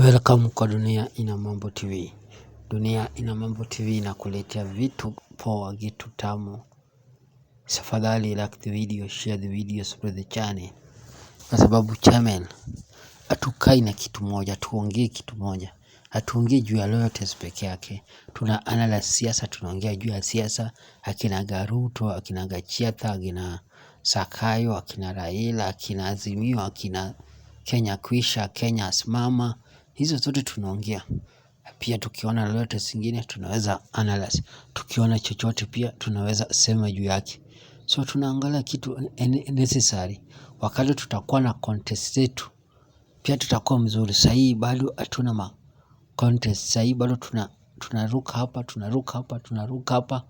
Welcome kwa Dunia Ina Mambo TV. Dunia Ina Mambo TV inakuletea vitu poa, vitu tamu. Tafadhali like the video, share the video, subscribe the channel. Kwa sababu channel hatukai na kitu moja, tuongee kitu moja. Hatuongei juu ya loyalties peke yake. Tuna analyze siasa, tunaongea juu ya siasa, akina Ruto, akina Gachagua, akina Zakayo, akina Raila, akina Azimio, akina Kenya Kwisha, Kenya Simama. Hizo zote tunaongea. Pia tukiona lolote zingine tunaweza analyze. Tukiona chochote pia tunaweza sema juu yake. So tunaangalia kitu necessary. Wakati tutakuwa na contest zetu pia tutakuwa mzuri. Sahii bado hatuna ma contest. Sahii bado tunaruka hapa, tunaruka hapa, tunaruka hapa.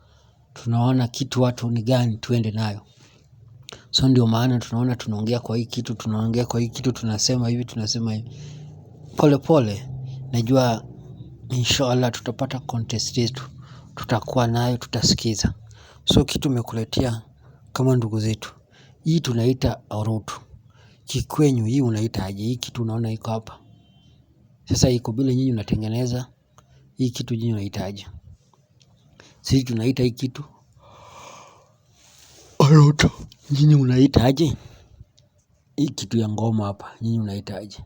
Tunaona kitu watu ni gani tuende nayo. So ndio maana tunaona tunaongea kwa hii kitu, tunaongea kwa hii kitu, tunasema hivi, tunasema hivi. Pole pole, najua inshallah tutapata contest yetu. Tutakuwa nayo, tutasikiza. So kitu nimekuletea kama ndugu zetu. Hii tunaita orutu. Kikwenyu hii unaita aje? Hii kitu unaona iko hapa. Sasa iko vile nyinyi unatengeneza. Hii kitu nyinyi unaita aje? Sisi tunaita hii kitu orutu. Nyinyi unaita aje? Hii kitu ya ngoma hapa, nyinyi unaita aje?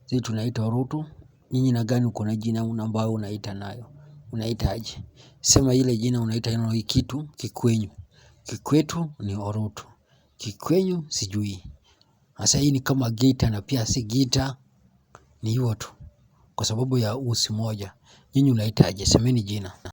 Sisi tunaita orutu. Nyinyi na gani uko na jina ambayo unaita nayo? Unaita aje? Sema ile jina unaita nayo hii kitu kikwenyu. Kikwetu ni orutu. Kikwenyu sijui. Sasa hii ni kama gita na pia si gita, ni hivyo tu. Kwa sababu ya usi moja. Nyinyi unaita aje? Semeni jina.